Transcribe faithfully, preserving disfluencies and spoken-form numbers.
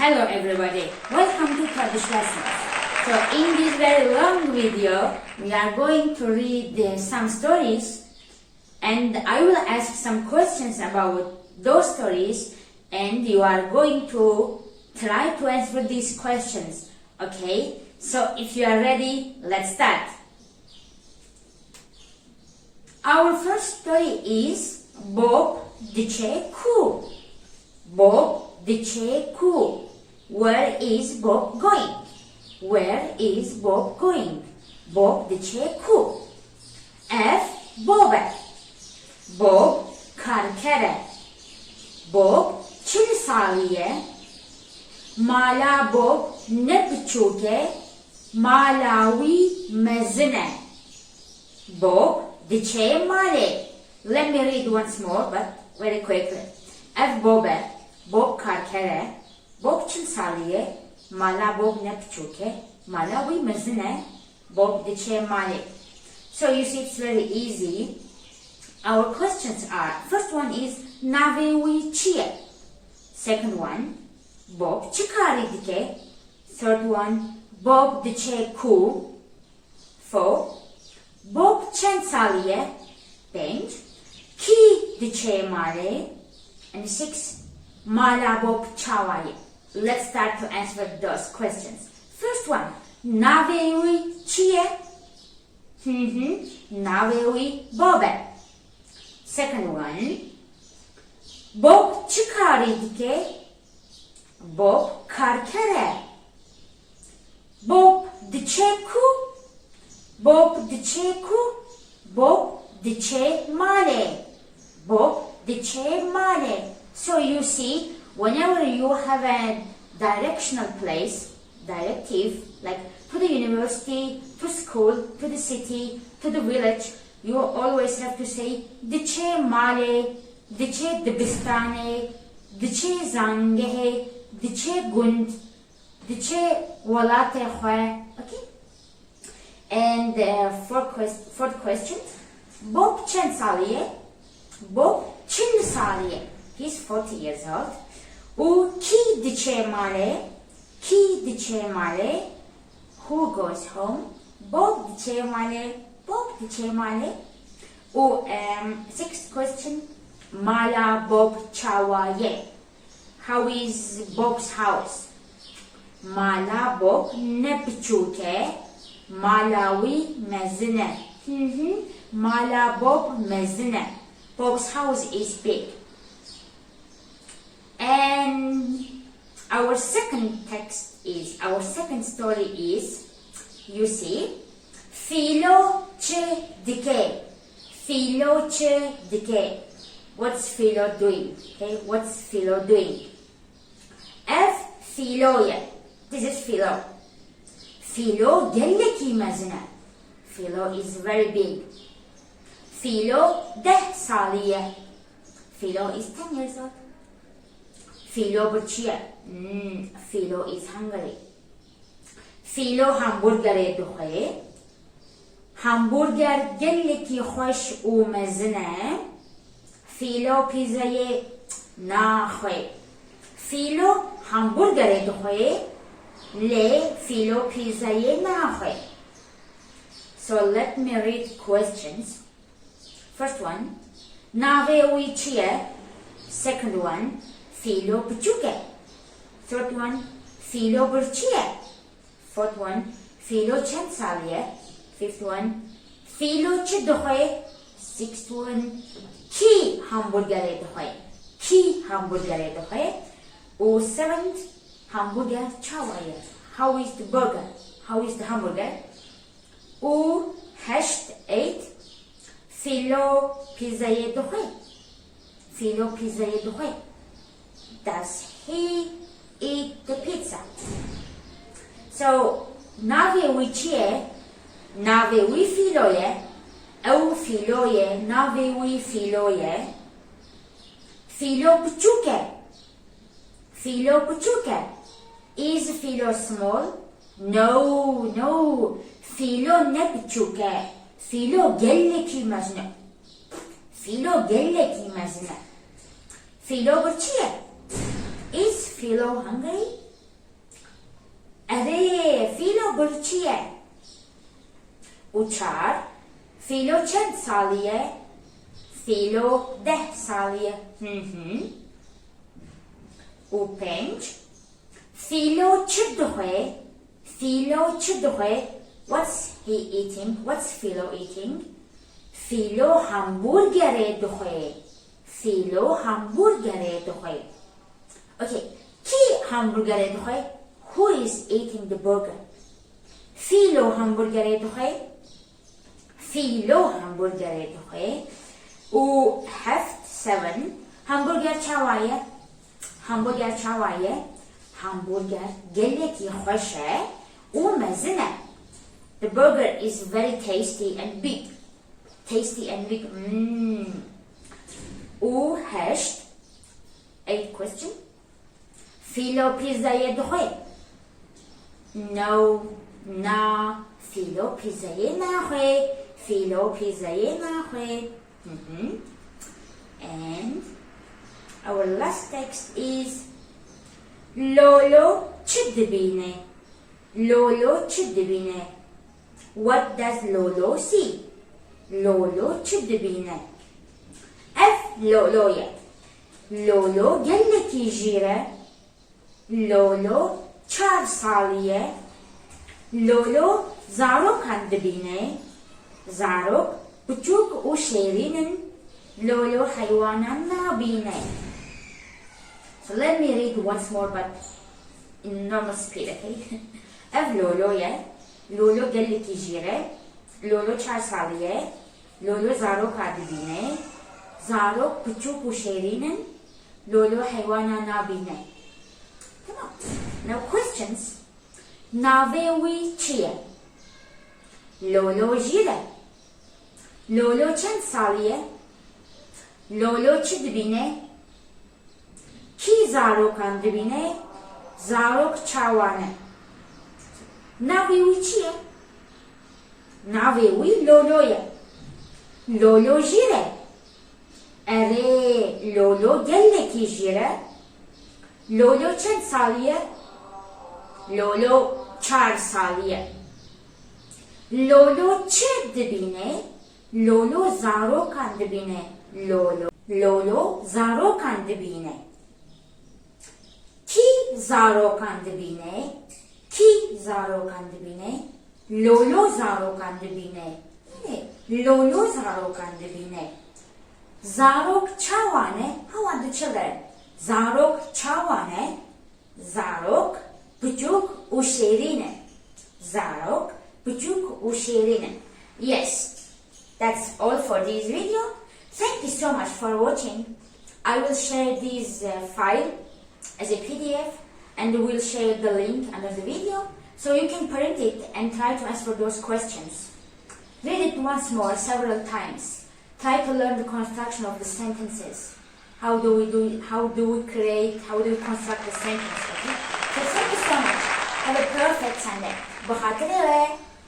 Hello everybody, welcome to Kurdish Lessons. So in this very long video, we are going to read uh, some stories, and I will ask some questions about those stories, and you are going to try to answer these questions. Okay, so if you are ready, let's start. Our first story is Bob diçe ku. Bob diçe ku. Where is Bob going? Where is Bob going? Bob diçe ku. Ev Bob e. Bob karker e. Bob çil salî ye. Mala Bob ne biçûk e, mala wî mezin e. Bob diçe malê. Let me read once more, but very quickly. Ev Bob e. Bob karker e. Bob çil salî ye. Mala Bob ne biçûk e. Mala wî mezin e. Bob diçe malê. So you see, it's very easy. Our questions are, first one is, navê wî çi ye? Second one, Bob çi karî dike? Third one, Bob diçe ku? Four, Bob çend salî ye? Pênc, kî diçe malê? And six, mala Bob çawa ye? Let's start to answer those questions. First one, navê wî çi ye? Hı hı, navê wî Bob e. Second one, Bob çi karî dike? Bob karker e. Bob diçe ku? Bob diçe ku? Bob diçe malê. Bob diçe malê. So you see, whenever you have a directional place, directive, like to the university, to school, to the city, to the village, you always have to say diçe malê, diçe dibistanê, diçe zanîngehê, diçe gund, diçe welatê xwe. Okay? And uh, fourth, quest fourth question. Bob çend salî ye? Bob çil salî ye. He's forty years old. Û kî diçe malê? Kî diçe malê? Who goes home? Bob diçe malê. Bob diçe malê. Û um, sixth question. Mala Bob çawa ye? How is Bob's house? Mala Bob ne biçûk e, mala wî mezin e. Hı hı, mala Bob mezin e. Bob's house is big. And our second text is, our second story is, you see, Fîlo çi dike? Fîlo çi dike? What's Fîlo doing? Okay, what's Fîlo doing? Ev Fîlo ye. This is Fîlo. Fîlo gelekî mezin e. Fîlo is very big. Fîlo deh salî ye. Fîlo is ten years old. Fîlo birçî ye. Hmm, Fîlo is hungry. Fîlo hamburgerê dixwe. Hamburger gelekî xweş û mezin e. Fîlo pîzayê naxwe. Fîlo hamburgerê dixwe, lê Fîlo pîzayê naxwe. So let me read questions. First one, navê wî çi ye? Second one, Fîlo piçûk e. Third one, Fîlo birçî ye. Fourth one, Fîlo çend salî ye? Fifth one, Fîlo çi dixwe? Sixth one, kî hamburgerê dixwe? Kî hamburgerê dixwe? Û seventh, hamburger çawa ye? How is the burger? How is the hamburger? Û heşt, eight, Fîlo pîzayê dixwe? Fîlo pîzayê dixwe? Does he eat the pizza? So, navê wî çi ye? Navê wî Fîlo ye. Ew Fîlo ye. Navê wî Fîlo ye. Fîlo piçûk e. Fîlo piçûk e. Is Fîlo small? No, no. Fîlo ne piçûk e. Fîlo gelekî mezin e. Fîlo gelekî mezin e. Fîlo birçî ye? Is Fîlo hungry? Hambur çi ye? Û çar. Fîlo çend salî ye? Fîlo deh salî ye. Hı hı. Û pênc. Fîlo çi dixwe? Fîlo çi dixwe? What's he eating? What's Fîlo eating? Fîlo hamburgerê dixwe. Fîlo hamburgerê dixwe. Okay. Kî hamburgerê dixwe? Who is eating the burger? Fîlo hamburgerê dixwe. Fîlo hamburgerê dixwe. Û heft, seven. Hamburger çawa ye? Hamburger çawa ye? Hamburger gelekî xweş e û mezin e. The burger is very tasty and big. Tasty and big. Mm. Û heşt. Eight question. Fîlo pîzzayê dixwe? No, na, Fîlo pîzzayê naxwe. Fîlo pîzzayê naxwe. Mhm. And our last text is, Lolo çi dibîne? Lolo çi dibîne? What does Lolo see? Lolo çi dibîne? Ev Lolo ye. Lolo gelekî jîr e. Lolo çar salî ye. Lolo zarokan dibîne. Zarok piçûk û şêrîn in. Lolo heywanan nabîne. So let me read once more, but in normal speed, okay? Ev Lolo ye. Lolo gelekî jîr e. Lolo çar salî ye. Lolo zaroka dibîne. Zarok piçûk û şêrîn in. Lolo heywana nabîne. Tamam. Now questions. Navê wî çi ye? Lolo jîr e. Lolo çend salî ye? Lolo çi dibîne? Kî zarokan dibîne? Zarok çawa ne? Navê wî çi ye? Navê wî Lolo ye. Lolo jîr e. Erê, Lolo gelekî jîr e. Lolo çend salî ye? Lolo çar salî ye. Lolo çi dibîne? Lolo zarokan dibîne. Lolo. Lolo zarokan dibîne. Kî zarokan dibîne? Kî zarokan dibîne? Lolo zarokan dibîne. Lolo zarokan dibîne. Zarok çawa ne? How are the children? Zarok çawa ne? Zarok piçûk û şêrîn e. Zarok piçûk û şêrîn e. Yes. That's all for this video. Thank you so much for watching. I will share this, uh, file as a P D F and we'll share the link under the video so you can print it and try to answer those questions. Read it once more several times. Try to learn the construction of the sentences. How do we do, how do we create, how do we construct a sentence, okay? So thank you so much. Have a perfect Sunday. Bi xatirê we.